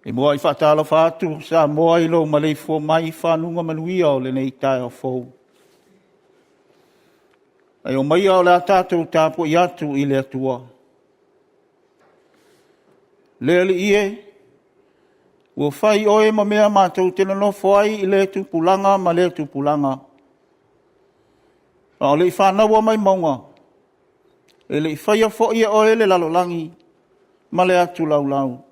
E muai faatalofa atu Samoa i lou maleifua mai i faguga manuia o lenei taeao fou. Ae omaia o le a tatou tapuai atu i le Atua. Le Alii e, ua fai oe ma mea matou te nonofo ai i lea tupulaga ma lea tupulaga. A o le i fanaua mai mauga, e le i faia foi e oe le lalolagi ma le atu laulau.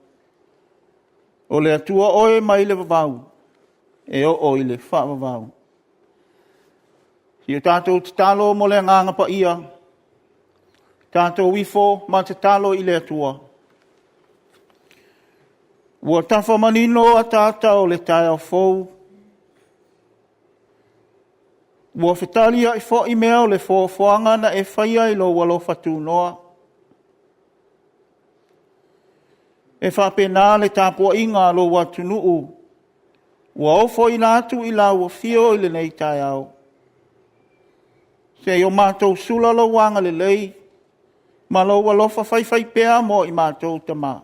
O le Atua oe mai le vavau e oo i le faavavau. Seia o tatou tatalo mo le Agaga Paia, tatou ifo ma tatalo i le Atua. Ua tafa manino ataata o le taeao fou, ua fetaliai foi mea o le foafoaga na e faia i lou alofa tunoa. E faapena le tapuaiga a lou atunuu ua ofoina atu i lau afio i lenei taeao, se i o matou sula lou agalelei ma lou alofa faifaipea mo i matou tama.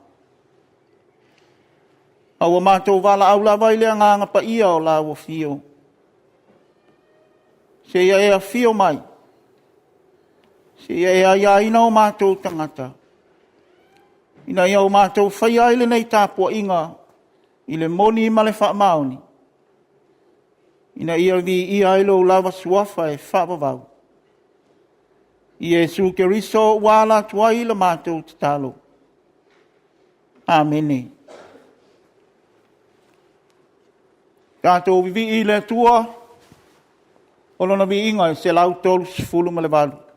A ua matou valaau lava i le Agaga Paia o lau Afio, seia e afio mai, seia e aiaina o matou tagata, ina ia o matou faia ai lenei tapuaiga i le moni ma le faamaoni, ina ia viia ai lou lava Suafa e faavavau. Iesu Keriso ua ala atu ai la matou tatalo. Amene. Tatou vivii i le Atua, o Lona viiga e 138.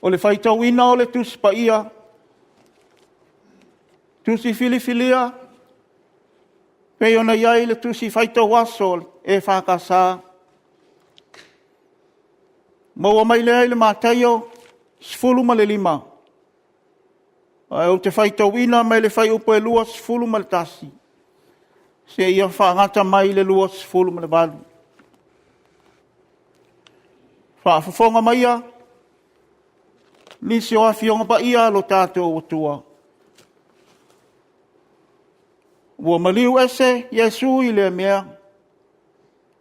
O le faitauina o le Tusi Paia, Tusi Filifilia pei ona i ai le Tusi Faitau Aso a le EFKS, maua mai lea i le Mataio 15, ae ou te faitauina mai le fuaiupu e 21 seia faagata mai le 28. Faafofoga maia nisi o Afioga Paia a lo tatou Atua. Ua maliu ese Iesu i lea mea,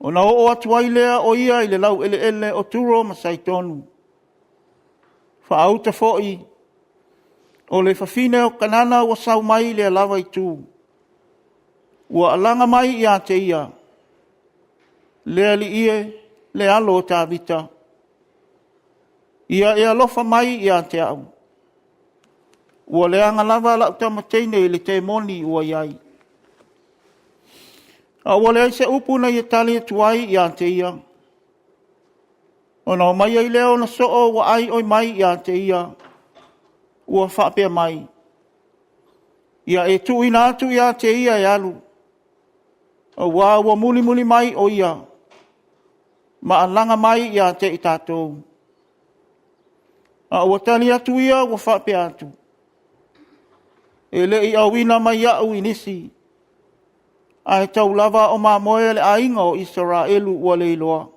ona oo atu ai lea o ia i le laueleele o Turo ma Saitonu. Faauta foi o le fafine o Kanana ua sau mai lea lava itu, ua alaga mai ia te ia, “Le Alii e, le Alo o Tavita, ia e alofa mai ia te au. Ua leaga lava lau tama teine i le temoni ua i ai.” A ua leai se upu na ia tali atu ai ia te ia. Ona omai ai lea o ona soo ua aioi mai ia te ia, ua faapea mai, “Ia e tuuina atu ia te ia e alu, aua ua mulimuli mai o ia ma alaga mai ia te i tatou.” A ua tali atu ia ua faapea atu, “E le i auina mai au i nisi, ae tau lava o mamoe a le aiga o Isaraelu ua leiloa.”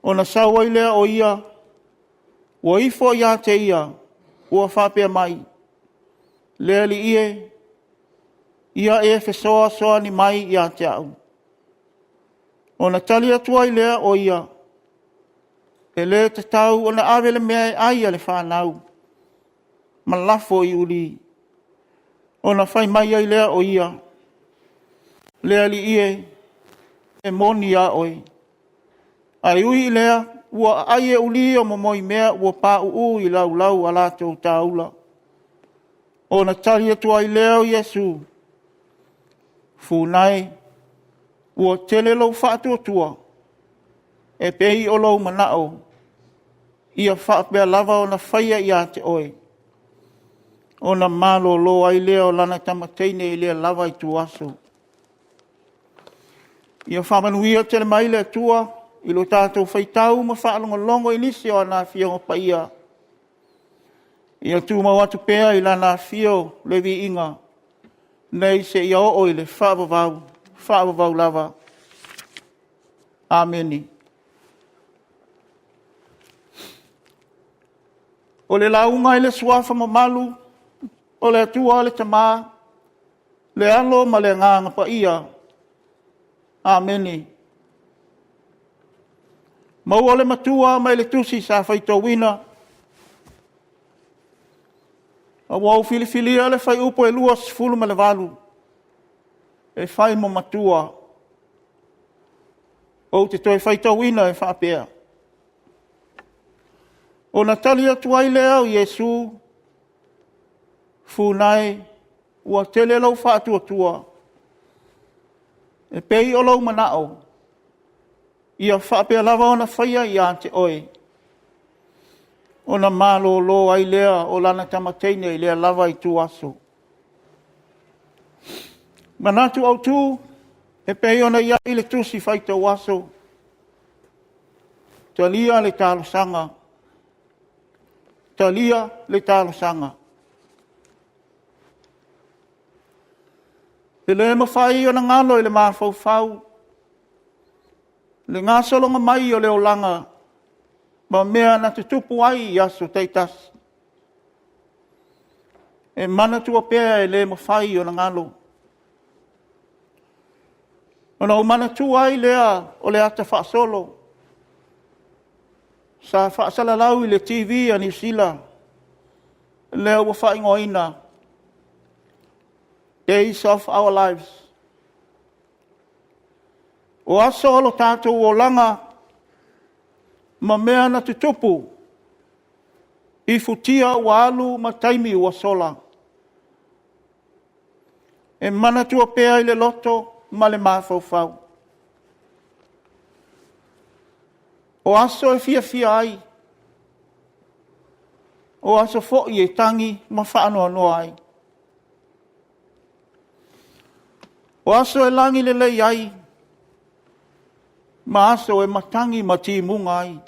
Ona sau ai lea o ia ua ifo ia te ia ua faapea mai, “Le Alii e, ia e fesoasoani mai ia te au.” Ona tali atu ai lea o ia, “E le tatau ona ave le mea e ai a le fanau ma lafo i ulī.” Ona fai mai ai lea o ia, “Le Alii e, e moni a oe, ae ui i lea ua aai e ulī o momoimea ua pauu i laulau a latou taula.” Ona tali atu ai lea o Iesu, “Funa e, ua tele lou faatuatua, e pei o lou manao, ia faapea lava ona faia ia te oe.” Ona malolo ai lea o lana tama teine i lea lava ituaso. Ia faamanuia tele mai le Atua i lo tatou faitau ma faalogologo i nisi o ana Afioga Paia. Ia tumau atu pea i Lana afio le viiga nei seia oo i le faavavau, faavavau lava. Amene. O le lauga i le Suafa mamalu o le Atua le Tama, le Alo ma le Agaga Paia. Amene. Maua le Matua mai le Tusi sa faitauina, a ua ou filifilia le fuaiupu e 28 e fai ma matua. Ou te toe faitauina e faapea: Ona tali atu ai lea o Iesu, “Funa e, ua tele lou faatuatua, e pei o lou manao, ia faapea lava ona faia ia te oe.” Ona malolo ai lea o lana tama teine i lea lava ituaso. Manatu Autu e pei ona i ai le Tusi Faitau Aso, talia le talosaga, talia le talosaga. E le mafai ona galo i le mafaufau le gasologa mai o le olaga ma mea na tutupu ai i aso taitasi. E manatua pea e le mafai ona galo. Ona ou manatua ai lea o le ata faasolo sa faasalalau i le TV a Niu Sila lea ua faaigoaina Days of Our Lives. O aso o lo tatou olaga ma mea na tutupu i futia ua alu ma taimi ua sola, e manatua pea i le loto ma le mafaufau. O aso e fiafia ai, O aso foi e tagi ma faanoanoa ai. O aso e lagi lelei ai ma aso e matagi ma timuga ai.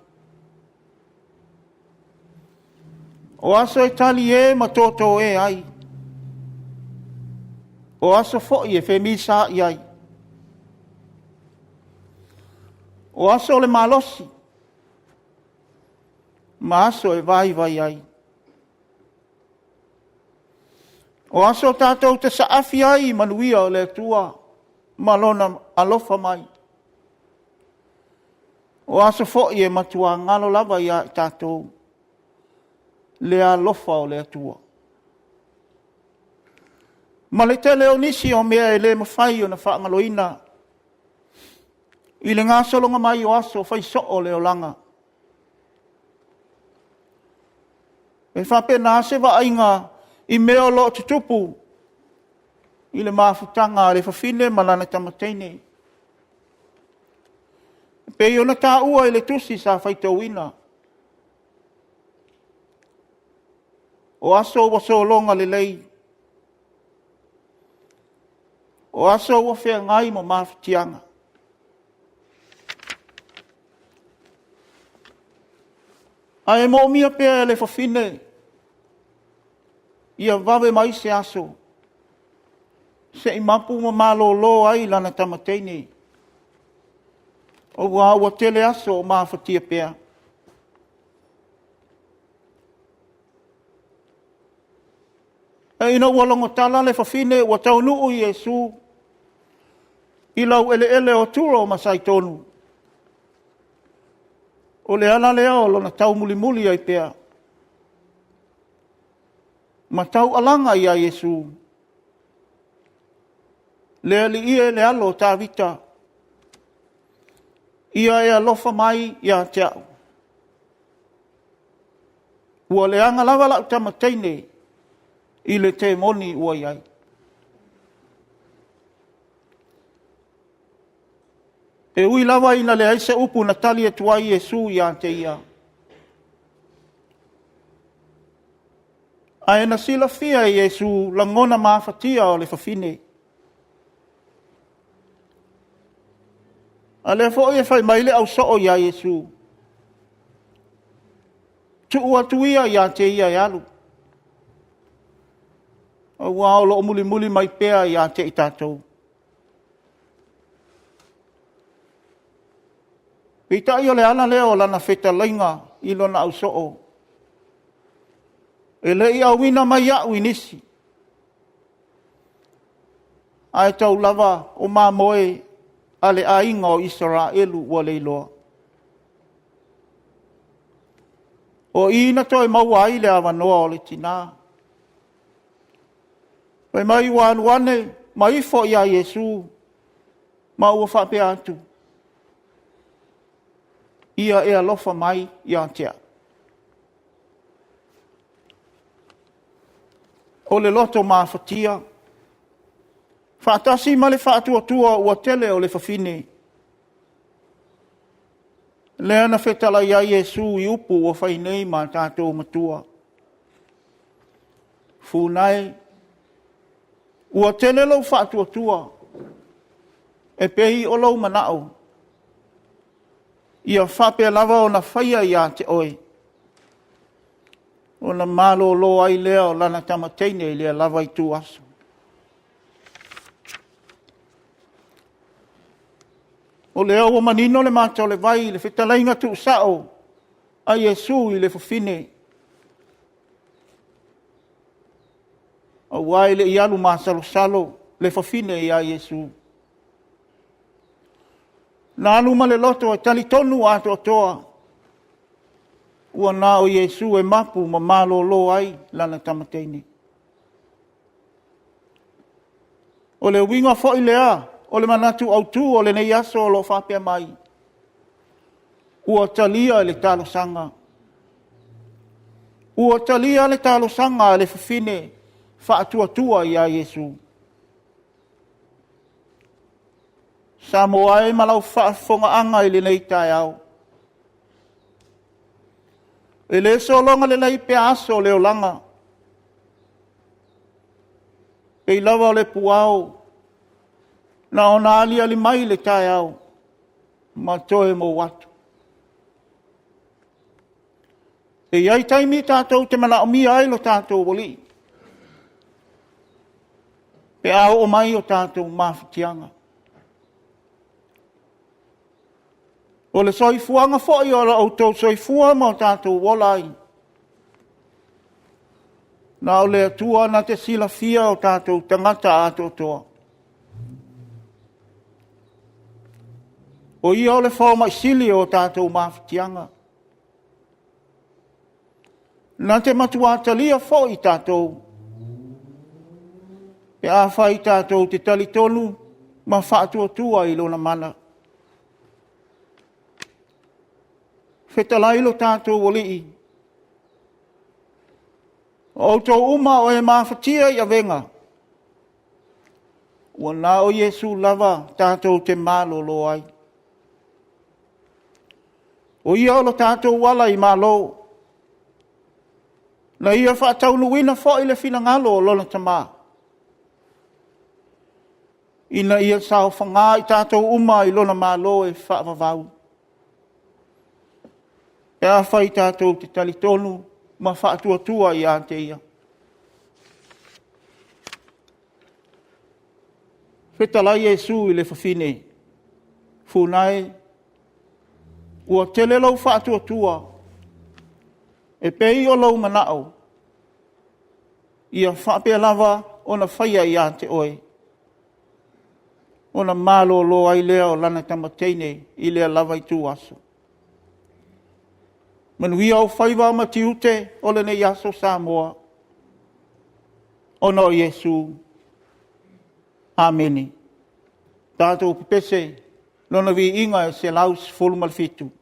O aso e talie ma totoe ai. O aso foi e femisaai ai. O aso o le malosi ma aso e vaivai ai. O aso tatou te saafi ai i manuia o le Atua ma Lona alofa mai. O aso foi e matua galo lava ia i tatou le alofa o le Atua. Ma le tele o nisi o mea e le mafai ona faagaloina i le gasologa mai o aso fai soo o le olaga. E faapena se vaaiga i mea o lo o tutupu i le mafutaga a le fafine ma lana tama teine. E pei ona taua i le tusi sa faitauina, o aso ua sologa lelei, o aso ua feagai ma mafatiaga. Ae manaomia pea e le fafine ia vave mai se aso se i mapu ma malolo ai lana tama teine, aua ua tele aso o mafatia pea. Ae ina ua logo tala le fafine ua taunuu Iesu i laueleele o Turo ma Saitonu, o le ala lea o lona taumulimuli ai pea ma taualaga ia Iesu, “Le Alii e, le Alo o Tavita, ia e alofa mai ia te au. Ua leaga lava lau tama teine i le temoni ua i ai.” E ui lava ina leai se upu na tali atu ai Iesu ia te ia, ae na silafia e Iesu lagona mafatia o le fafine. A o lea foi e fai mai le ausoo ia Iesu, “Tuu atu ia ia te ia e alu, aua o lo o mulimuli mai pea ia te i tatou.” Peitai o le ala lea o lana fetalaiga i lona ausoo, “E le i auina mai au i nisi, ae tau lava o mamoe a le aiga o Isaraelu ua leiloa.” O i na toe maua ai le avanoa o le tina. Fai mai ua alu ane ma ifo ia Iesu ma ua faapea atu, “Ia e alofa mai ia te au.” O le loto mafatia faatasi ma le faatuatua ua tele o le fafine, lea na fetalai ai Iesu i upu ua fai nei ma a tatou matua, “Funa e, ua tele lou faatuatua, e pei o lou manao, ia faapea lava ona faia ia te oe.” Ona malolo ai lea o lana tama teine i lea lava ituaso. O lea ua manino le mata o le vai i le fetalaiga tuusao a Iesu i le fafine, aua e le i alu masalosalo le fafine ia Iesu. Na alu ma le loto e talitonu atoatoa, ua na o Iesu e mapu ma malolo ai lana tama teine. O le uiga foi lea o le manatu autu o lenei aso o lo o faapea mai, ua talia le talosaga. Ua talia le talosaga a le fafine faatuatua ia Iesu. Samoa e ma lau faafofogaaga i lenei taeao, E le sologa lelei pea aso o le olaga, e pei lava o le puao na ona aliali mai i le taeao ma toe mou atu. E i ai taimi tatou te manaomia ai lo tatou Alii pe a oo mai o tatou mafatiaga. O le soifuaga foi o lo o outou soifua ma o tatou ola ai, na o le Atua na te silafia o tatou tagata atoatoa. O Ia o le fomai sili o tatou mafatiaga, na te matua talia foi tatou pe afai tatou te talitonu ma faatuatua i Lona mana. Fetalai lo tatou Alii, o outou uma o e mafatia i avega, ua na o Iesu lava tatou te malolo ai. O Ia o lo tatou ala i malo, na Ia faataunuuina foi le finagalo o lona Tama, ina ia saofaga i tatou uma i lona Malo e faavavau, pe afai tatou te talitonu ma faatuatua ia te Ia. Fetalai Iesu i le fafine, “Funa e, ua tele lou faatuatua, e pei o lou manao, ia faapea lava ona faia ia te oe.” Ona malolo ai lea o lana tama teine i lea lava ituaso. Manuia ou faiva ma tiute o lenei aso Samoa, ona o Iesu. Amene. Tatou pepese Lona viiga e 117.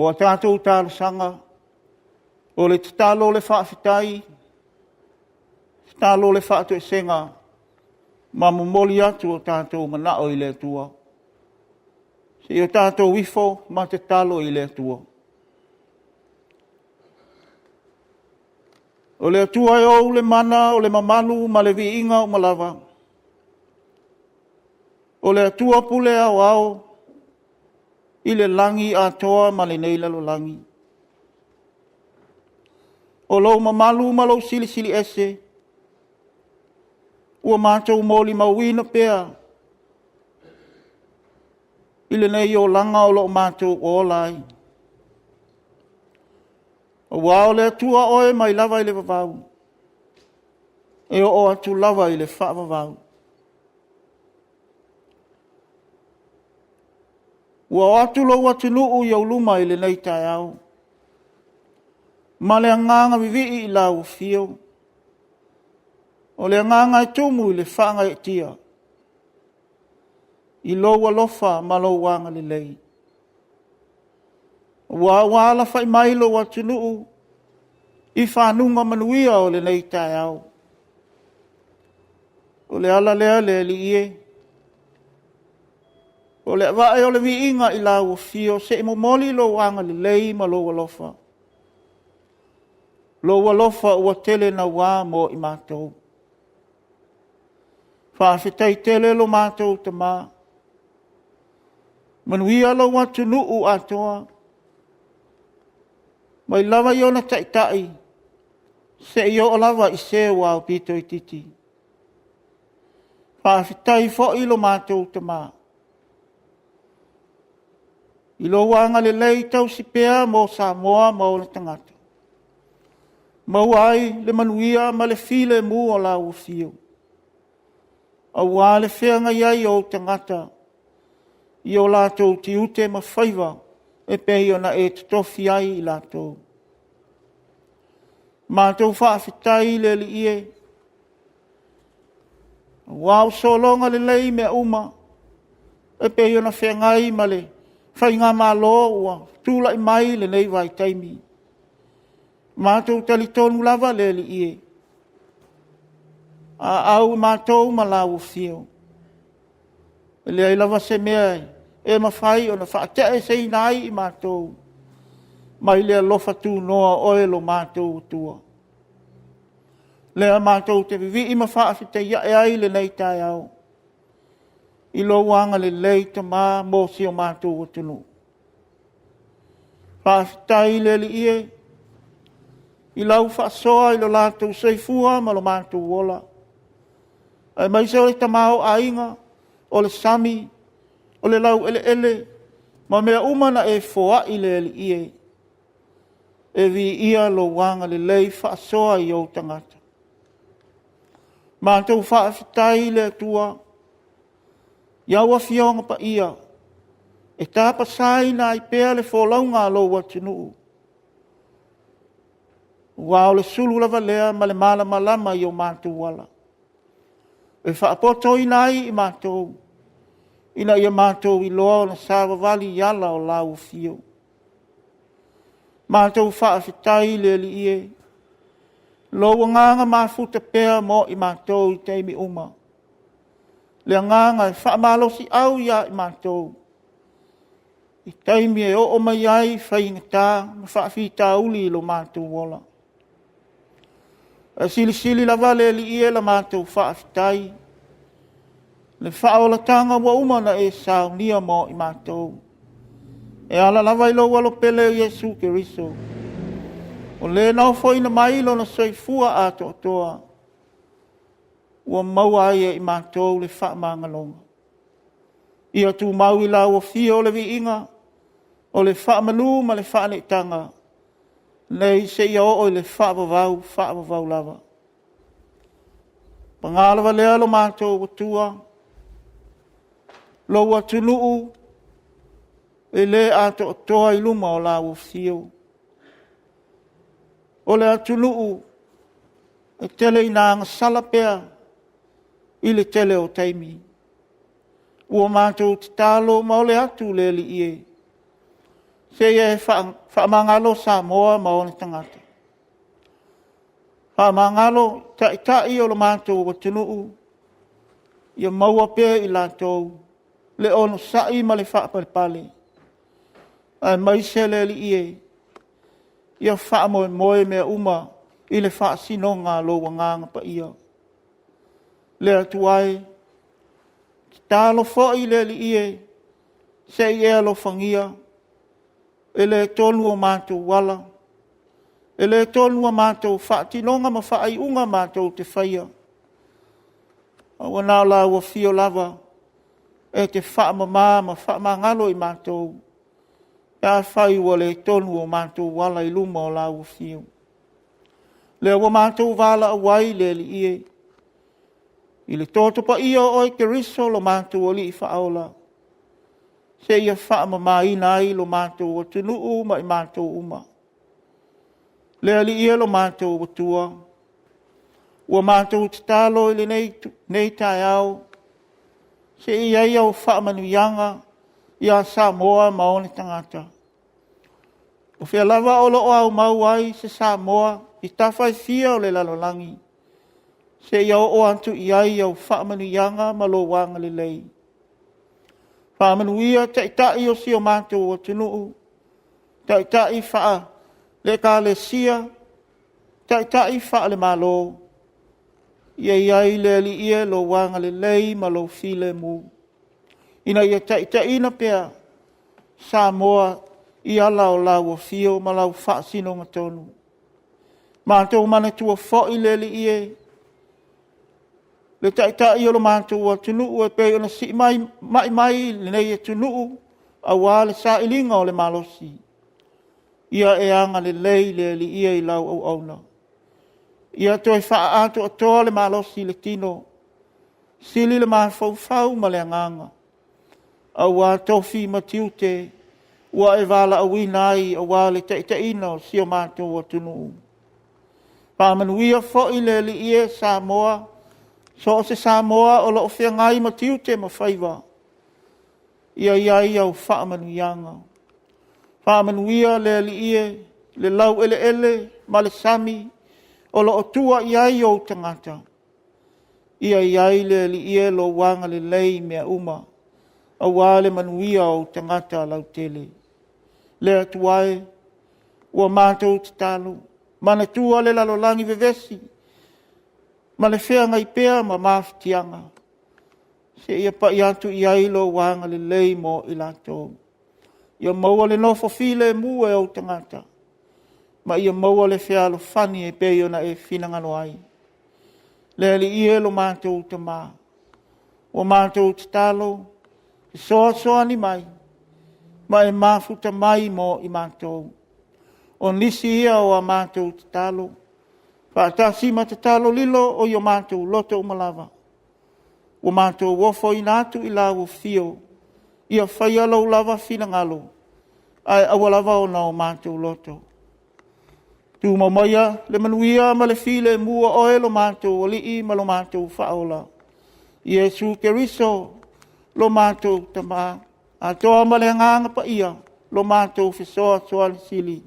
O a tatou talosaga, o le tatalo o le faafetai, tatalo o le faatoesega ma momoli atu o tatou manao i le Atua. Se i o tatou ifo ma tatalo i le Atua. O le Atua e ou le mana, o le mamalu ma le viiga uma lava, o le Atua pule aoao i le lagi atoa ma lenei lalolagi. O lou mamalu ma lou Silisili Ese ua matou molimauina pea i lenei olaga o lo o matou ola ai. Aua o le Atua oe mai lava i le vavau, e oo atu lava i le faavavau. Ua o atu lou atunuu i ou luma i lenei taeao ma le agaga vivii i lau afio, o le agaga e tumu i le faagaeetia i lou alofa ma lou agalelei. Aua ua alafai mai lou atunuu i faguga manuia o lenei taeao. O le ala lea le Alii e, o le avane o le viiga i lau afio se i momoli lou agalelei ma lou alofa, lou alofa ua tele naua mo i matou. Faafetai tele lo matou Tama, manuia lou atunuu atoa, mai lava i ona taitai seia oo lava i se ua aupito itiiti. Faafetai foi lo matou Tama i lou agalelei tausi pea mo Samoa ma ona tagata, maua ai le manuia ma le filemu o lau Afio, aua le feagai ai o ou tagata i o latou tiute ma faiva e pei ona e totofi ai i latou. Matou faafetai i le Alii e, aua ua sologa lelei mea uma e pei ona feagai ma le faigamalo ua tulai mai i lenei vaitaimi. Matou te talitonu lava le Alii e, a au matou ma lau Afio, e leai lava se mea e mafai ona faataiteaina ai i matou mai le alofa tunoa o oe lo matou Atua. O lea matou te vivii ma faafetai ae ai i lenei taeao i lou agalelei Tama mo si o matou atunuu. Faafetai le Alii e i lau faasoa i lo latou soifua ma lo matou ola, aemaise o le tamaoaiga, o le sami, o le laueleele ma mea uma na e foai le Alii e, e viia lou agalelei faasoa i ou tagata. Matou faafetai i le Atua i au Afioga Paia e tapasaina ai pea le folauga a lou atunuu, aua o le sulu lava lea ma le malamalama i o matou ala, e faapotoina ai i matou, ina ia matou iloa ona savavali i ala o lau afio. Matou faafetai i le Alii e, lou agaga mafuta pea mo i matou i taimi uma, le agaga e faamalosiau ia i matou i taimi e oo mai ai faigata ma faafitauli i lo matou ola. Ae silisili lava le Alii e la matou faafetai, le faaolataga ua uma ona e saunia mo i matou, e ala lava i lou alo pele o Iesu Keriso, o le na ofoina mai lona soifua atoatoa ua maua ai e i matou le faamagaloga. Ia tumau i lau afio le viiga, o le faamanu ma le faaneetaga, nei seia oo i le faavavau, faavavau lava. Paga lava lea lo matou Atua, lou atunuu e le atoatoa i luma o lau afio. O le atunuu e tele ina agasala pea i le tele o taimi. Ua matou tatalo ma ole atu le Alii e, Seia e faamagalo Samoa ma ona tagata. Faamagalo taitai o le matou atunuu, ia maua pea e i latou le onosai ma le faapalepale, aemaise le Alii e, ia faamoemoe mea uma i le faasinoga a lou Agaga Paia. Le Atua e, tatalo foi le Alii e, se i e alofagia, e le tonu o matou ala, e le tonu a matou faatinoga ma faaiuga matou te faia, ae ua na o lau afio lava e te faamama ma faamagalo i matou pe afai ua le tonu o matou ala i luma o lau afio. O lea ua matou valaau ai le Alii e, i le Toto Paia o oe Keriso lo matou Alii Faaola, seia faamamaina ai lo matou atunuu ma i matou uma. Le Alii e lo matou Atua, ua matou tatalo i lenei taeao, se i i ai au faamanuiaga ia Samoa ma ona tagata. O fea lava o lo o aumau ai se Samoa i tafa e fia o le lalolagi, seia oo atu i ai au faamanuiaga ma lou agalelei. Faamanuia Taitai o si o matou atunuu, Taitai faale-Ekalesia, Taitai faale-Malo, ia i ai le Alii e lou agalelei ma lou filemu, ina ia taitaiina pea Samoa i ala o lau afio ma lau faasinoga tonu. Matou manatua foi le Alii e, le Taitai o le matou atunuu e pei ona siimai mai i lenei atunuu aua le sailiga o le malosi, ia e agalelei le Alii e i lau auauna, ia toe faaatoatoa le malosi i le tino, sili le mafaufau ma le agaga aua tofi ma tiute ua e valaauina ai aua le taitaiina o si o matou atunuu. Faamanuia foi le Alii e Samoa, so o se Samoa o lo o feagai ma tiute ma faiva, ia i ai au faamanuiaga. Faamanuia le Alii e le laueleele ma le sami o lo o tua i ai ou tagata, ia i ai le Alii e lou agalelei i mea uma aua le manuia o ou tagata lautele. Le Atua e, ua matou tatalo, manatua le lalolagi vevesi ma le feagai pea ma mafatiaga, seia pai atu i ai lou agalelei mo i latou. Ia maua le nofo filemu e ou tagata ma ia maua le fealofani e pei ona e finagalo ai. Le Alii e lo matou Tama, ua matou tatalo, fesoasoani mai ma e mafuta mai mo i matou. O nisi ia o a matou tatalo faatasi ma tatalo lilo o i matou loto uma lava, ua matou ofoina atu i lau afio, ia faia lou lava finagalo, ae aua lava ona o matou loto. Tumau maia le manuia ma le filemu o oe lo matou Alii ma lo matou Faaola, Iesu Keriso lo matou Tama, atoa ma le Agaga Paia, lo matou Fesoasoani Sili.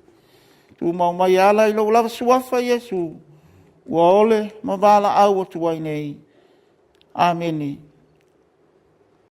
Tumau mai e ala i lou lava Suafa Iesu, ua ole ma valaau atu ai nei. Amene.